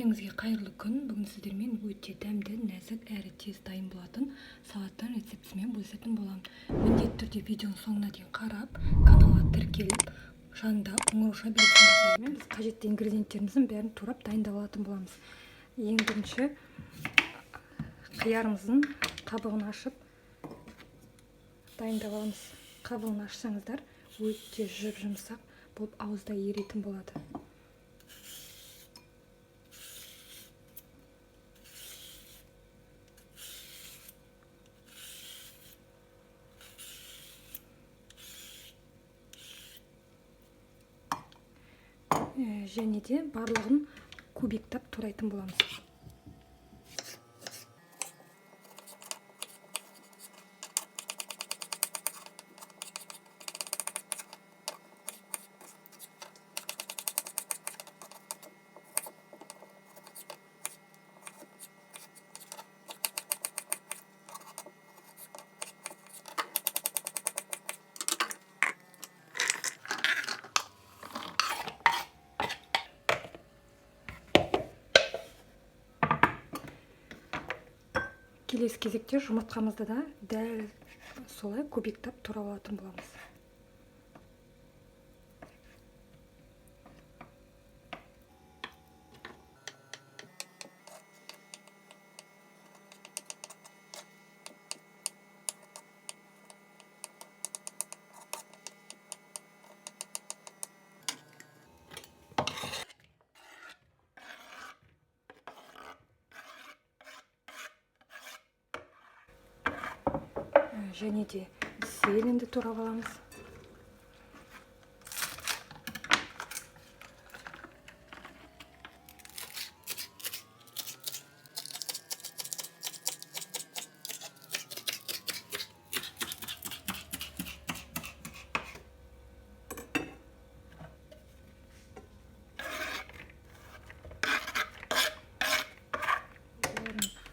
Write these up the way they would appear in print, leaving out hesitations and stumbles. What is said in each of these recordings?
Бәріңізге қайырлы күн. Бүгін сіздермен өте дәмді, нәзік әрі тез дайын болатын салаттың рецептісімен бөлісетін боламын. Міндетті түрде видеоның соңына дейін қарап, каналға тіркеліп, жанында қоңырауша белгісін басып, біз қажетті ингредиенттеріміздің бәрін турап дайындап алатын боламыз. Ең бірінші қиярымыздың қабығын ашып дайындап аламыз. Қабығын ашсаңыздар, өте жұп-жұмсақ болып ауызда еритін болады. Және де барлығын кубиктап турайтын боламыз. Келесі кезекте жұмыртқамызды да дәл солай кубиктап турап алатын боламыз. Және де зеленді турап аламыз.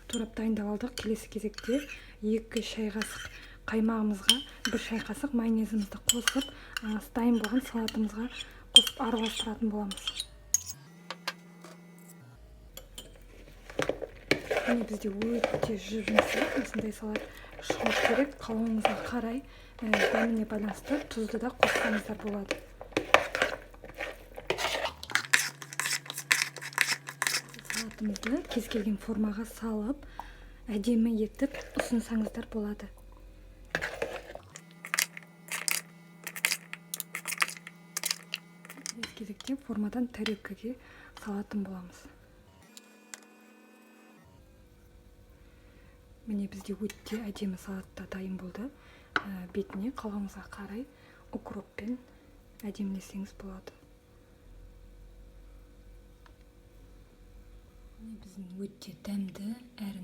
Турап дайындап алдық. Келесі кезекте 2 шай қасық қаймағымызға 1 шай қасық майонезімізді қосып, дайын болған салатымызға қосып араластыратын боламыз. Міне бізде өте жұп-жұмсақ осындай салат шығу керек. Қалауыңызға қарай, дәміне байланысты тұзды да қоссаңыздар болады. Салатымызды кез келген формаға салып, әдемі етіп ұсынсаңыздар болады. Келесі кезекте формадан тарелкаге салатын боламыз. Міне бізде өте әдемі салат та дайын болды. Бетіне қалауыңызға қарай укроппен әдемілесеңіз болады. Міне біздің өте дәмді әрі